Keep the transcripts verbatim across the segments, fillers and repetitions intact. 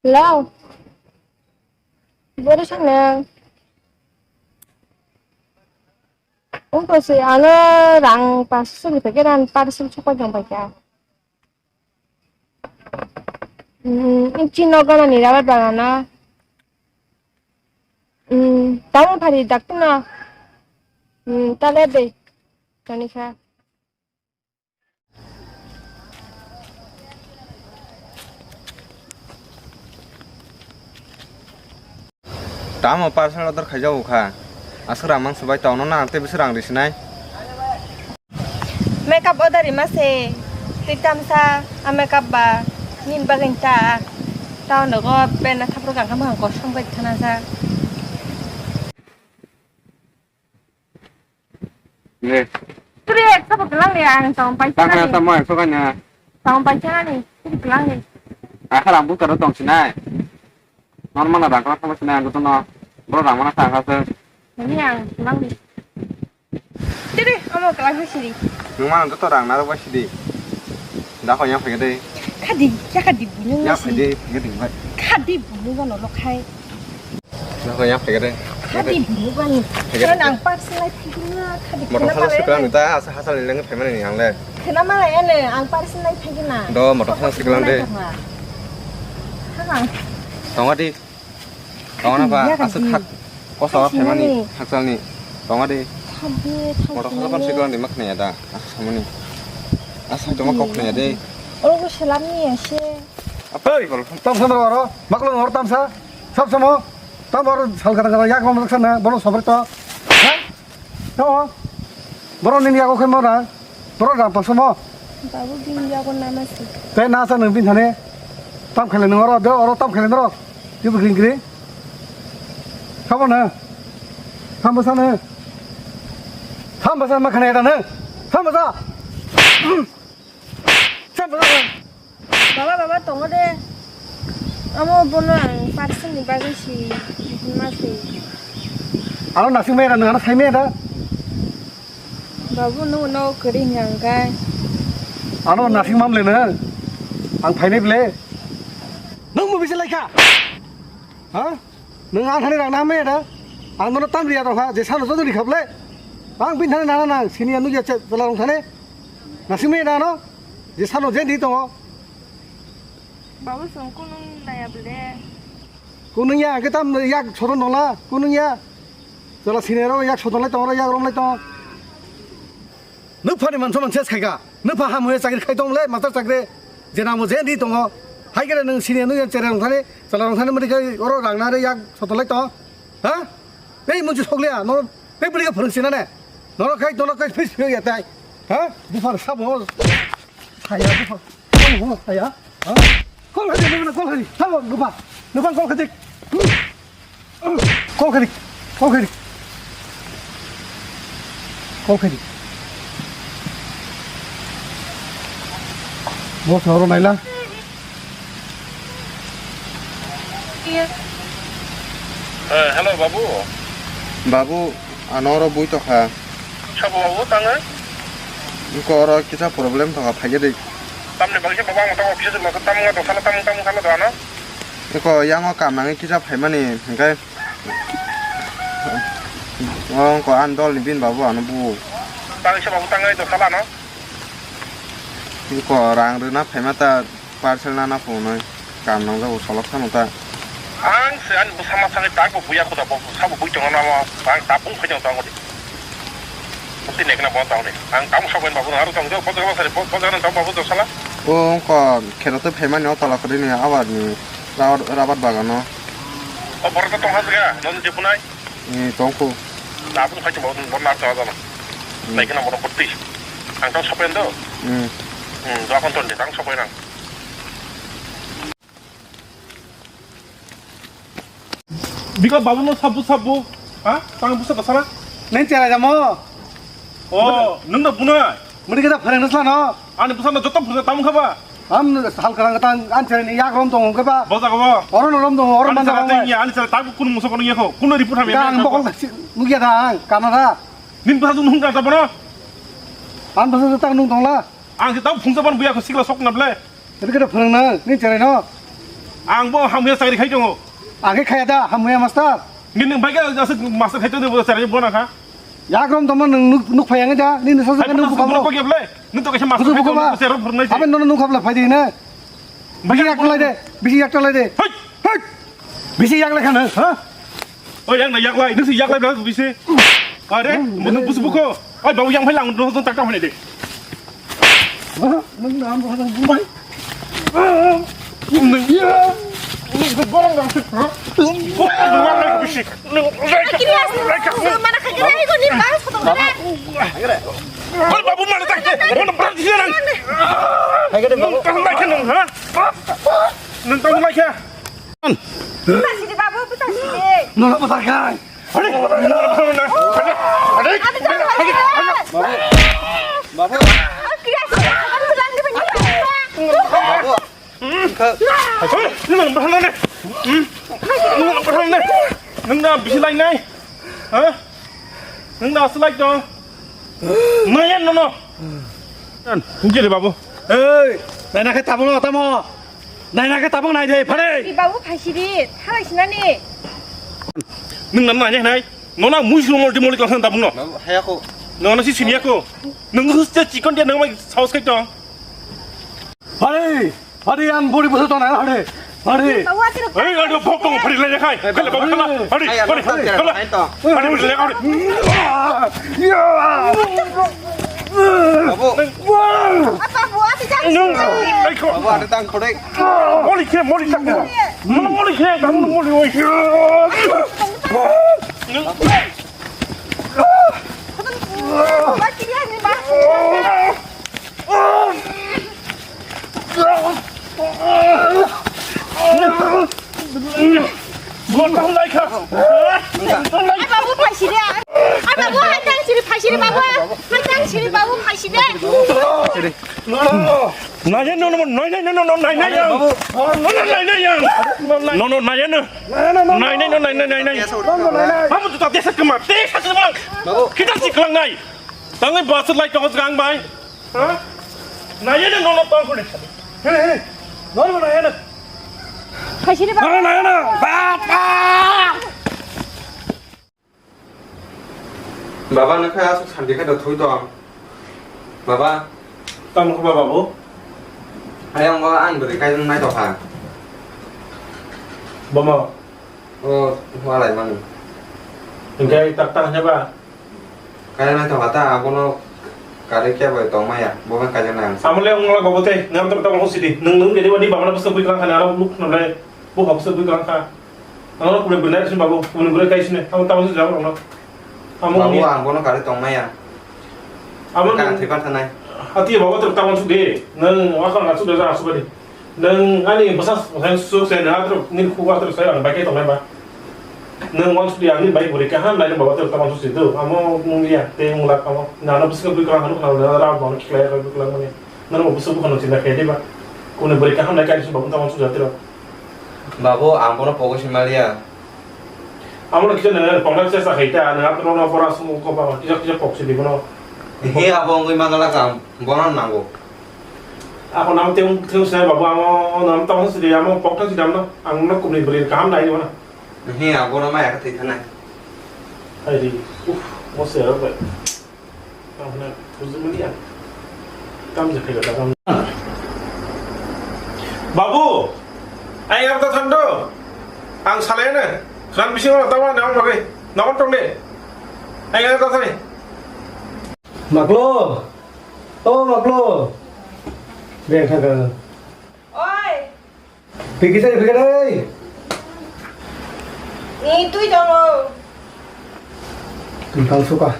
Hello. Bori sanang. Ungko se ano rang paso soni pake ran parcel sopai jang paika. Hmm, inchi no gana ni rabar bagana. Hmm, tamo phari daktu na. Hmm, tale de. Tani kha. Tamo parcel order khaijago kha. Aswk rang mangsa bai tongno na ang tei bisi rang risinai. Makeup order rima se twi tamsa a makeup ba nini bagwi ta. Tao nogo pena thapro gangkha mahang kosom bai thana sa. Ye. Suri ekso bo kelang ni ang tong pai Tang sana kaya ni. Tamo ekso kanya. Tong pai sana ni. Suri kelang ni. Akha rang bukaro tong sinai. Normal na rang kala tong sinai ang tuno. Bro rang mana sa akha se. Ni ang kelang ni. Suri omo kelang suri. Nung mana to rang naro ba sidi. Da ko yang phege de. Khadi, ya khadi bunung. Ya phege, phege de bai. Khadi bunung no lo khai. Nokha ya phegede. Khadi bini bani. Phegede. Khena ang parcel lai phigina, khadi motor khena khana malai sikla ene. Nita asa hasal ni lengi phaimani ni ang le. Khena malai ene, ang parcel lai phigina. Do motor khana sikla de. Habang. Tonga di. Tonga na ba, khadi, ya asa khadi. Khak. Kosa khadi phaimani, mani. Haksal ni. Tonga di. Khadi, khadi. Motor khana mani. Sikla ni makna ya da, asa samani. Asa toma kok khna ya de. Oro ko selam ni ya se. Apai, bol. Tam sana oro, maklo oro tam sa. Sab samo, tamo oro sal kata kata yak rom laksa na, bono sobri to. Ha? Tamo. Boro nini yago khe mora. Boro ram paso mo. Babu bini yago nama si. Te na sa nung bin thane. Tam khale nung oro, do oro tam khale nung oro. Ibu gring gring. Sabo na. Tam basa na. Tam basa ma khane da na. Tam basa. Baba, baba, tongo de. Amo bono ang parcel ni bagwi si, ma si. Ano nasing mera nang ano sai mera. Babu no no kering yang kai. Ano nasing mam le na. Ang phainai ble. Nang mo bisi lai kha. Ha? Nang ang thani rang na mera. Ang no tam riya tong kha, je sano jodi khap le. Ang bin thani nana nang sini anu ya che pela rong thani. Nasing mera no. Je sano je di tongo. Babu song kunung laya bele. Kunung ya, ke tam yak soton dongla, kunung ya. Jala sini ro yak soton lai tong, ro yak rom lai tong. Nuk phani manso manse khaika. Nuk pha ham hoye chakri khai tong le, master chakri. Je namo je di tongo. Hai kere nung sini nung yang chere rong thani, jala rong thani mari kai oro rang na re yak soton lai tong. Ha? Ei munju sokliya, no, ei buli ka phwrwng sina ne. No, no, kai, no, no, kai, fis, fis, ya, tai. Ha? Buphang sabo. Saya, buphang. Kol ho, saya. Ha? Kol khadi, nung kol khadi. Sabo, buphang. Buphang kol khadi. Kol khadi. Kol khadi. Kol khadi. Bos noro naila. Eh, hello, babu. Babu, ano oro bui tokha. Sabo babu, tangai? Iko oro kisa problem tokha, phaikhe di. Tamni bagwi se babu, ang tamo office lo, tam nga dosala, tam, tam khala do ano? Iko yango kam nangwi kisa phaimani, hingkhe. Ongko an dol ni bin babu ano bu. Bagwi se babu, tangai dosala ano? Iko rang rwna phaima ta. Parcel nana phungnai kam nangjago solok sano ta. Ang se ani bwsa ma sagwi tak bo buya khuda bo sabo bui tongo namo ang tabung phai tongo tongo di. Bukti nekna bo tongo di. Ang tabung sabo babu aro tongo bo jaga sari bo jaga tongo babu dosala. O ongko khero tei phaimani o tola kwrwini abar ni rabar, rabar bagano. O borok to tongha jaga non je punai. Ni tongkhu. Tabung khai chuma bo nar cha jana. Hmm. Nai kana borok bukti. Ang tang sopen do. Hmm. Hmm, do akon ton de tang sopen ang. Biko babu no sabu sabu. Ha? Tang busa basala? Neng chela jamo. Oh, nung da buna. Mudi kita phareng nasla no. Ani bwsano joto phunukjak tamung kha ba? Am hal kwrang kwtang ani chwraini yak rom tongo hwnkhe ba? Bo jaga bo? Oro no rom tongo, oro manja bai. Ani chwrai tak kunu musa kono yakho, kunu report hamya. Ang bokol nukya da ang, kana da. Nini bwsa nung ka ta bono? Ang bwsa tak nung tongla. Ang se tamo phungsa ban buya ko sikla sok na ble. Ri kata phwrwng na, nini chwraino. Ang bo hamya chakri khai tongo. Ang khe khaya da, hamya master. Nini bai khe aswk master khai tongo, bo chakri bo na kha. Yakrom tongma nwng nuk, nuk phai ang da, nini sa sa nuk bukha bo. Nung to kaisa master khai tongo, bo chakri phornai. Aben nono nuk khapla phai di na. Bisi yak lai de, bisi yak lai de. Hoi! Hoi! Bisi yak lai khana, ha? O yang na yak lai, nisi yak lai bisi. Are, mo nung busu buko. Oi, babu yang phai lang, nung tak tak phai de. Nung na mo nung bumai. Nung ya. Nung borong dang sik. Nung lai bisi. Nung lai ka. Nung lai ka. Nung mana ka kira ko ni ba ko to mana. Oi, babu mana tak. Mo na brak sira. Nung lai ka nung, ha? Nung tang lai ka. Buta sidi babu, buta sidi. Nono buta khai. Are, are, are. Abi jangan lagi. Babu. Babu. Abi bilang dia punya. Babu. Nung bahana ne. Nung bahana ne. Nung na bisi lai nai. Ha? Nung na selai dong. Mayan nono. Nung jere babu. Ei, nai na khe tamo, tamo. Naina khe tabuk nai de, phare. Di babu phaisiri, thalai sinani. Nwng nang naina hinai, nono mui sumol di moli klasan tabuk no. Babu, hayako. Nono si siniya ko. Nwng hus je chikon dia nwng mai saus kai tong. Phare, phare ang bori boso tong nai phare. Phare. Babu atir. Ei, ado bok tong phare le khai. Kale babu kala. Phare, phare, kala. Phare, phare, phare. Babu. Apa buat sih? Nung, ai ko. Babu, ada tang korek. Moli khe, moli tak. Moli khe, moli, moli. Ai babu phaisiri. Ai babu hai tang siri phaisiri babu. Hai tang siri babu phaisiri. Nai nai no no nai nai no no nai nai yang. No no nai nai yang. No no nai nai no. Nai nai no nai nai nai nai. Babu tu tak desa kemar desa kemar. Kita si kelang nai. Tangai basut lai tong sekarang bai. Ha? Nai nai no no tong kulit. He he. No no nai nai. Phaisiri babu. Nai nai no. Baba. Baba, nokha aswk santi khe do thwi tong. Baba. Tamo khe baba bo? Ayang o ang bwrwi kaijaknai tongkha. Bomo. O, walai mani. Hingke tak tak hwnba? Kaijaknai tongkha ta, abono kari khe bai tongmaya, bo khe kaijaknai ang. Amole wngla gobo tei, nang tor tamo sidi. Nung nung dede wadi baba na bwswk bui klang khani aro nuk nole. Bo kha bwswk bui klang kha. Ano kubuni bwrwi nai sini babu, kubuni bwrwi kai sini. Amo tamo se jabo rokno. Amo babu, ni ang bono kari tongmaya. Amo ka ni thwipan thanai. Hati babu tor tamo suk de. Nang wakal na suk de asuk de. Nang ani basa basa suk se na tor ni khu tor sai ang bai kai tongnai ba. Nang wan suk de ani bai bwrwi kaham nai babu tor tamo suk se do. Amo mung ya te mung lak amo. Na na bwswk bui klang hanu khna ra ba no khiklai ra bui klang mani. Nang bo bwswk bui khano chinta khe de ba. Kubuni bwrwi kaham nai kai sini babu tamo suk jatiro. Babu, ang bono pogo swi maliya. Amo no kisa nang pokna kisa sa khaita, nang atro no pora sumu ko ba kisa kisa pok sidi bono. He abo wngwi mangala ka, bono nango. Ako nam teng teng sa babu, amo nam tamo sidi, amo pokna sidi amno, ang no kubuni bwrwi kaham nai bono. He abo no maya ka thwi thanai. Hai di, uff, mo se ro bai. Babu, ayang ta thando. Ang salai na. Khan bisi ma ta ma na ma ge. Na ma tong de. Ayang ta thani. Maklo. O maklo. Beng thaga. Oi. Piki tadi piki tadi. Ni tui tongo. Tui kang suka.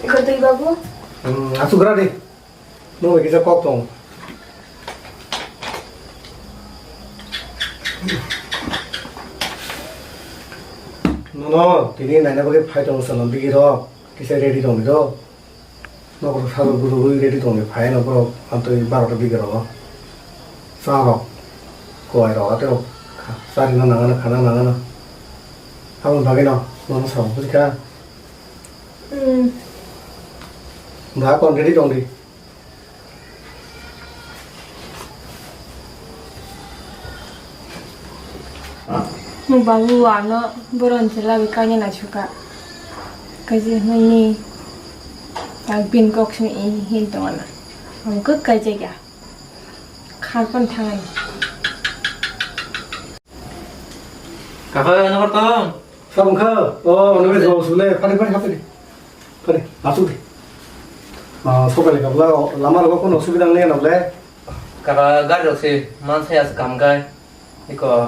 Iko tui babu. Hmm, asuk radi. Nung bai kisa kok tong. Nono tini naina bagwi phai tongo chwla bigi rok kisa ready tongdi do. Nokro salo gurugwi ready tongdi phai no borok amtwi barota bigi rogo. Cha rok kowai rok ateo charina nangano khana nangano. Aboni bagwi no nono sabo bujikha. Hmm. Da kon ready tongdi. Babu ano boron chela bi kanya na chuka. Kaji hwnwi ni ang pin kok simi hin tongana. Ang kok kai jaya. Kharpan thangai. Kaka, ano kortong? Sabung kha? Oh, ano be jol sule. Phani, phani, phani. Phani, asuk de. Ah, sokale kabla, lama rogo kono osubida nang le na bole? Kaka, gari rok se, man saya se kam kai. Iko,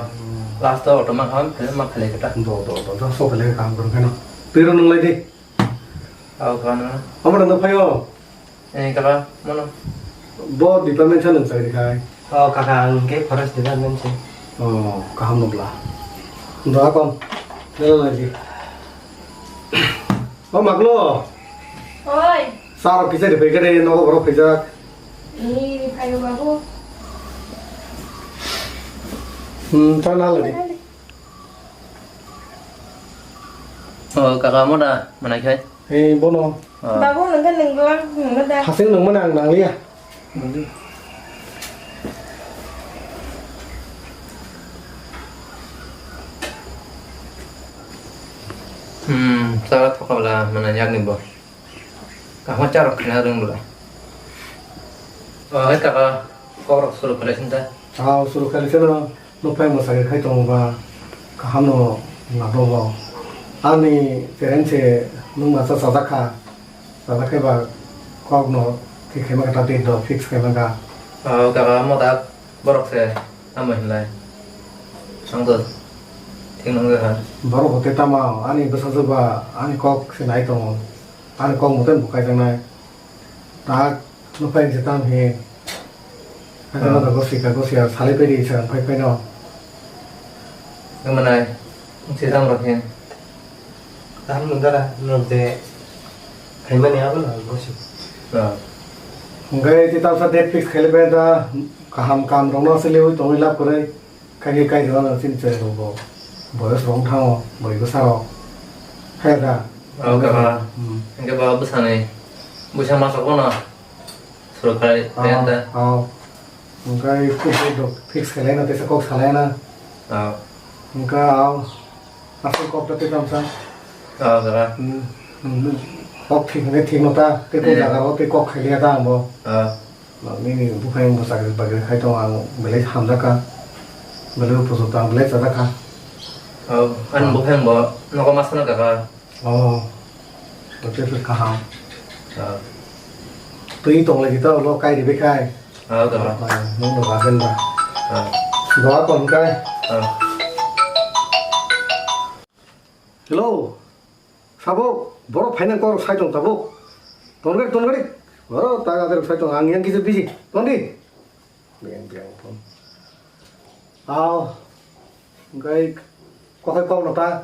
last o auto ma kham, phele ma phele kata. Do, do, do, do, sokale kam kor phano. Twi ro nang lai di. Oh, kaka, nang. Amo nang phayo. Eh, kaka, mano? Bo department sa nung chakri khai? Oh, kaka, ang ke forest department se. Oh, kaham nukla. Doa kon. Dela lagi. Oh, maklo. Oi. Saro kisa di phaikare nogo borok phaijak. Ni phayo babu. Hmm, ta na lagi. Oh, kaka, mo da, mana khai? Eh, bono. Ah. Babu, nang kan nang lang, nang da. Hasing nang mana ang nang liya. Hmm, sara thoka bla, mana yak ni bo. Kahma charok khna rung bla. Oh, hai kaka, kok rok suru khalai sinta. Ah, suru khalai sinta. Nukphai mwsakhe khai tongo ba, kaham no nabo bo. Ani parents se nung masa sajak kha, sajak khe ba kok no thik khaima kha, ta date do fix khaima kha. O kaka, mo ta borok se tamo hinlai? Ang to thik nang kha. Borok hote tamo ani bwsajwk ba ani kok se nai tongo, ani kok mote bo kaijaknai. Tak, nukphai se tam he. Ano da gosi ka gosi ar sale peri sa phai phai no. Amanai, se tam rok he. Tam no dara, no de. Khaimani abo no gosi. Hingke te tam sa date fix khaile bai da kaham kam rok no se lewi tongwi lab kwrwi. Kage kai jora na chini chwrai rok bo boyos rok wng thango, bwrwi bwsa rok. Hai da. O kaka. Hmm. Hingke ba bwsani bwsa masa bono suru khlai, ah, ta. Oh. Hingke fix rok fix khlai na tesa kok salai na. Oh. Hingke, oh. Aswk kok ta tei tamsa. Oh, kaka. Hmm. Hmm. Kok thik hingke thik no ta, tei kok, eh, jaga rok tei kok khlai ya ta ang bo. Oh. Nini buphang bo chakri bakri khai tongo, ang belai hamjakha, belai upo jota ang belai chajakha. Oh, ani buphang bo nogo ma sano kaka. Oh, bote phir kaham. Oh. Twi tong lai kita ulo kai ribai khai. Oh, kaka. Nung no gaben ba. Oh. Doa kon kai. Oh. Hello. Sabo, borok phainang kok rok sai tong tabuk. Tongri, tongri. Oro ta gader sai tong, ang yang kisa busy. Tongdi. Beng, beng, tong. Aw. Gai, kokai kok no ta.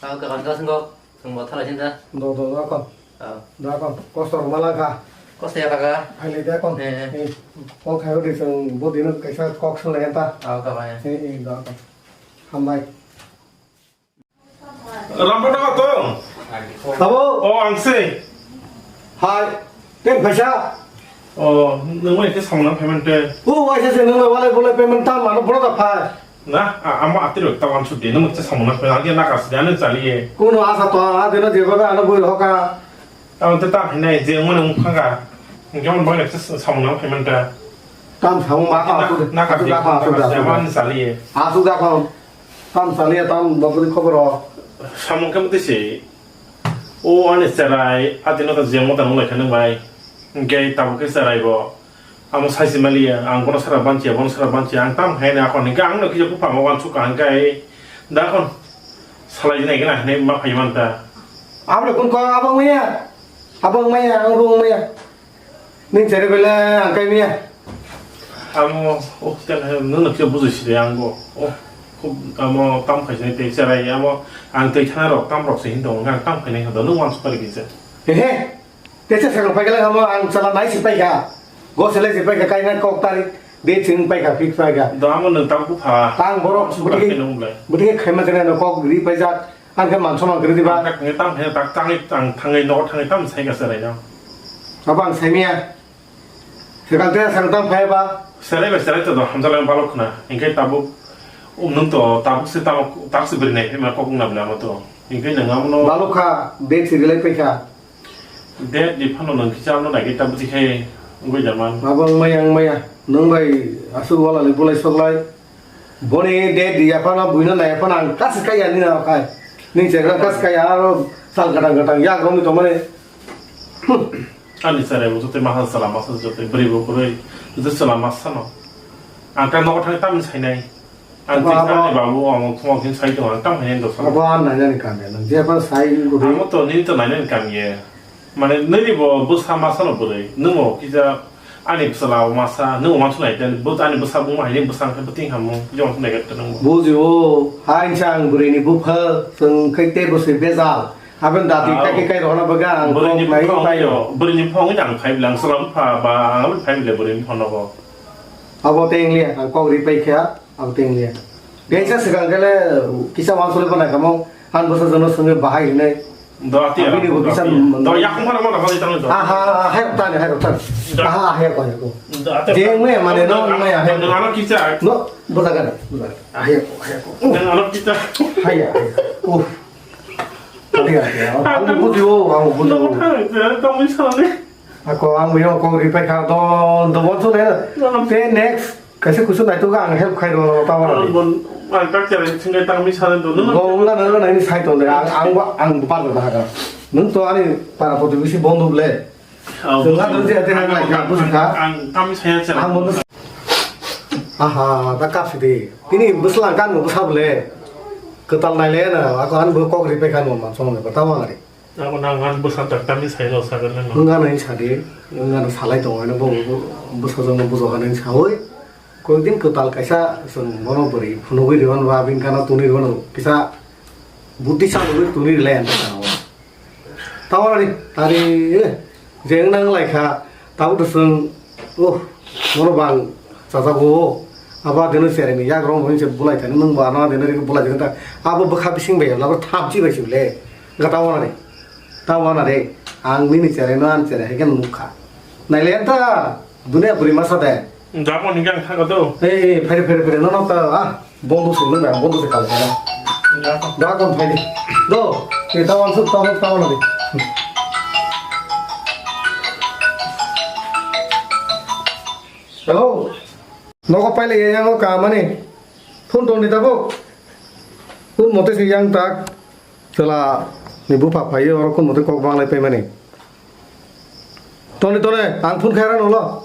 Aw, kakan ka sengkok. Sengbo thala sinta. Do, do, do, kon. Aw. Do, kon. Kosto rok mala kha. Kosto ya kaka. Phailai de, kon. Eh, eh. Eh, kok khai odi seng, bo dino kaisa kok sung lai ta. Aw, kaka, eh. Eh, eh, do, kon. Hambai. Rambo tong tong. Tabo. O, ang se. Hai. Ten phaisa. O, nwng bai khe samung nang payment te. O, waisa se nwng bai walai bolai payment tam ano boro da phai. Na, a-, amo atiro ta wan sudi nwng khe samung nang payment age na kasi ane chaliye. Kuno asa to a dino je babe ano boi hoka. Amo te ta hinai je nwng phanga. Nge mon bai khe samung nang payment ta. Tam samung ma ka asu. Na kasi da ka asu da. Ane chaliye. Asu da ka. Tam saliya tam bokni khobor o. Samung khe mwtwi se. O ani cherai, atino ta jeng mota nung lai kha nung bai. Hingke tabuk khe cherai bo. Amo sai se maliya, ang bono sara banchiya, bono sara banchiya, ang tam hai na kon hingke ang no kisa bupha mo wansuk ka hingke ai. Da kon salai nai gana hinai ma phai man ta. Abo le kun ko abo maya. Abo maya, abo maya. Nini cherai bele ang kai maya. Amo, oh, ten hai, nwng no kisa bujui sidi ang bo. Oh, khub, amo, tam khai sini tei cherai, amo, ang tei thana rok, tam rok se hin tongo, ang tam khai nai hodo, nwng wansuk pari kisa. He he, tesa sakang pai kala amo, ang chala nai si pai kha. Go selai si pai kha, kaina kok tari, de ching pai kha, fix pai kha. Do amo nwng tam bupha. Tang borok, wansuk pari budi, khe nwng ble. Budi khe khaima kene no kok ri pai jak. Ang khe manso man kwrwi diba? Ang khe tam khe tak tangwi, tang thangwi, nogo thangwi tam sai kha cherai no. Abo ang sai maya. Swkang te swkang tam phai ba? Cherai bai cherai to do, hamjak lai balok khna. Hingke tabuk Nwng to tabuk se tamo, tabuk se bwrwi nai phai ma kok wngna bwla mo to. Hinkhe nwng amo no Balukha, date se rwlai paikha. Date ni phano nwng kisa ano nai khe tabuk tikhai wngwi da man. Abo wngmaya, wngmaya. Nwng bai aswk wala ni bulai sok lai. Boni date di ya phano, buino nai ya phano ang kas kaya ni na khai. Ning chekra kas kaya aro sal gatang gatang yak romwi tongmani. Hmm. Ani chwrai bo joto maha chwla masa joto bwrwi bo kwrwi joto chwla masa no. Ang ta nogo thang tamni sainai. Ang Abo, abo. Ani babu ang thuma khin sai tong ang tam hainai dosa. Abo ang nainani kami nang je pa sai guri. Amo to nini to nainani kami ye. Mane nini bo bwsa masa no bwrwi. Nung bo kisa ani bwsala masa nung bo mansu nai ten bo ani bwsa bung haini bwsa khe bwting hamu je mansu nai gatta nung bo. Buji o hain chang bwrwi ni bupha tong khai te bwswi bejal. Aboni dati Au. Kaki kai rohorna bagwi ang Bwrwini kok nai phone paio. Yo, bwrwini phone ang phai bilang, salam pha ba, ang phai bile bwrwini phone nogo. Abo teng liya, ang kok ri pai kha, abo teng liya. Tengsa swkang kele kisa wansole bana kamo, ang bwsa jono swngwi bahai hinai. Do ati Abini bo kisa do. Do yakung phano mana phano tang do. Aha, aha, hai rok tani, hai rok tani. Do. Aha, aha, hai rok, hai rok. Do ati. Jeng me mane no, me aha. Do ano kisa. No, bwsa gana, bwsa gana. Aha, hai rok, hai rok. Do ano kisa. Hai ya, hai ya. Uh. Ati, ati, ati. Ang buji o, ang buji o. Tamo thang, tamo thang. Ako ang buji o, kok ri pai kha, do, do, bon sone. Te next, kaisa kusu nai tu ang help khai ro, ta wala. Ang tak chara sing kai tang mi sare do. Go, nga na, na, ni sai to le, ang, ang ba, ang ba pa da ha. Nung to ani para poti bisi bondu le. Chwng ha dwng je, tei nang lai kha, buji kha. Ang tam saya chara. Ang bo. Aha, ta kap si di. Tini bwsla kan bo bwsa bole. Kwtal nai le na, ako an bo kok ri pe kan mo man song le, ta wa ri. Abo nang an bwsa tak tam sai lo sa gan no. Nga nai sa di, nga no salai tong, ano bo bwsa jong no bujo ha nai sa oi. Koi din kwtal kaisa song bono bwrwi phunugwi ri ban ba bin kana tuni ri ban kisa buddhi sa tuni ri lai an ta. Tawari, tari, eh, je wng nang lai kha, tabuk to chwng, oh, bono bang chajago, abo dino chereng ni yagrong hwnwi se bulai thani, nwng bo ano dino rikhe bulai thani ta, abo bwkha bising bai labo thabji bai se le, ga tawana re, tawana re, ang nini chereng no, ang chereng hai khe nuk kha, nai le ta. Dunia bwrwi masa de. Japon hingke ang thango do. Ei, ei, phaire, phaire, phaire, nono ta, ah, bondo se, nung, bondo se kal kara. Japon. Japon phaide. Do, ei, tawan suk, tawan, tawan di. Hello. Nogo paile ye yango ka mani. Phone tong di tabo. Phone mote se yang tak. Chwla ni bupha phaiwi oro kun mote kok banglai paimani. Toni, toni, ang phone khaira nolo.